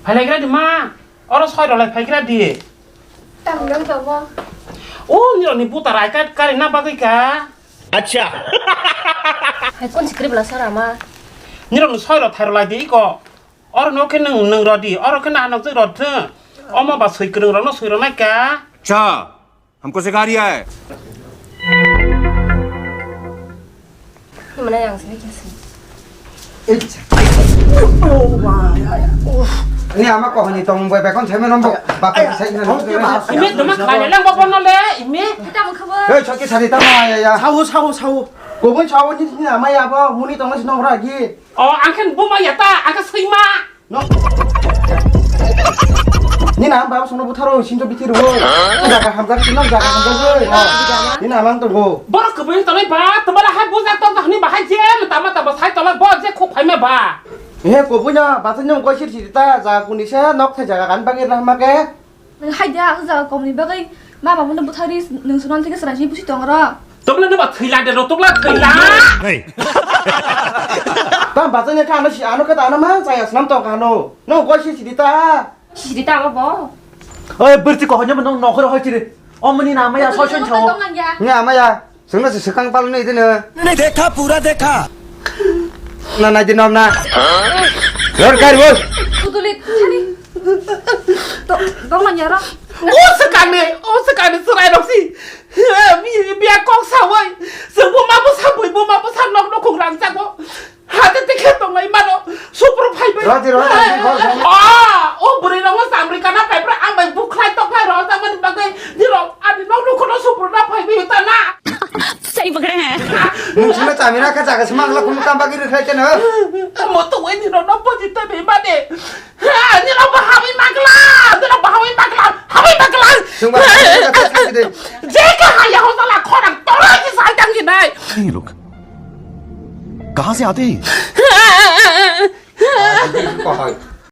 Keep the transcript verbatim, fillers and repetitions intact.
Phalaigra di ma, oro soi rok lai phaigra di. Tamo nang tamo. O nirok ni buta rai ka kari na bagwi ka. Acha. Hai kon sikri bla sara ma. Nirok ni soi rok thai rok lai di ko. Oro no khe nung nung rodi, oro khe na nung rod thung. Omo ba soi kwrwng rok no soi rok nai ka. Cha. Hamko sikha riya hai. Mana yang sini kasi. Ini ama ko hani tong boy bekon theme nombo. Bapak saya ini. Imi duma khale lang bobo no le, imi. Kita mengkhabar. Hei, choki sari tamo ya ya. Sawo, sawo, sawo. Gobon sawo ni ni ama ya bo muni tong nasi nomra gi. O, angkhen buma ya ta, angkhen sima. No. Ni na baba songno butharo sinjo bithi ro. Jaga hamjak sinam jaga hamjak oi. Ni na mang tongo. Borok kubui tolai ba, tobala hai buja tong tong ni bahai je, tama tama sai tolai bo je khuk phaima ba. He kubui na basa nyong koi sir sir ta ja kuni se nok thai jaga kan bagi rah ma ke. Hai dia ang jaga kom ni bagai. Ma babu no buthari nung sunan thike sera si busi tong ro. Tobla no ba thila de ro, tobla thila. Hey. Tam basa nya ka ano si ano ka ano ma saya snam tong ka ano. No koi sir sir ta. Sisiri ta abo bo. Oi, birti ko honyam nong nokhor hoi chiri. Omni na maya soi soi chao. Ni amaya, sengna se sekang pal ni dine. नहीं देखा, पूरा देखा। Na na dinom na. Lor kar bol. Putuli thani. To, dong na nyara. O sekani, o sekani surai roksi. Bi, bi a kok sawai. Sebu mabu sabui, bu mabu sanok no kong rang jago. Hati tikhe tonglai mano, supru phai bai. Roti, roti, roti, roti. Ah, o bwrwi rokno chamri kana phai phra ang bai bukhlai tokhlai rok tamani bagwi nirok ani nok nokhono supru na phai bai tana. Sari pagre hai. Nung sima chamira kha jaga sima angla kumu tamba giri khai kena. Mo to wai nirok no poji ta bai mane. Ha, nirok ba hawi magla, nirok ba hawi magla, hawi magla. Sungba, sungba, sungba, sungba. Jeka haya hosala khorang torai ki sai tang ki nai. Hey, look. कहाँ से आते हैं? Ko hoi.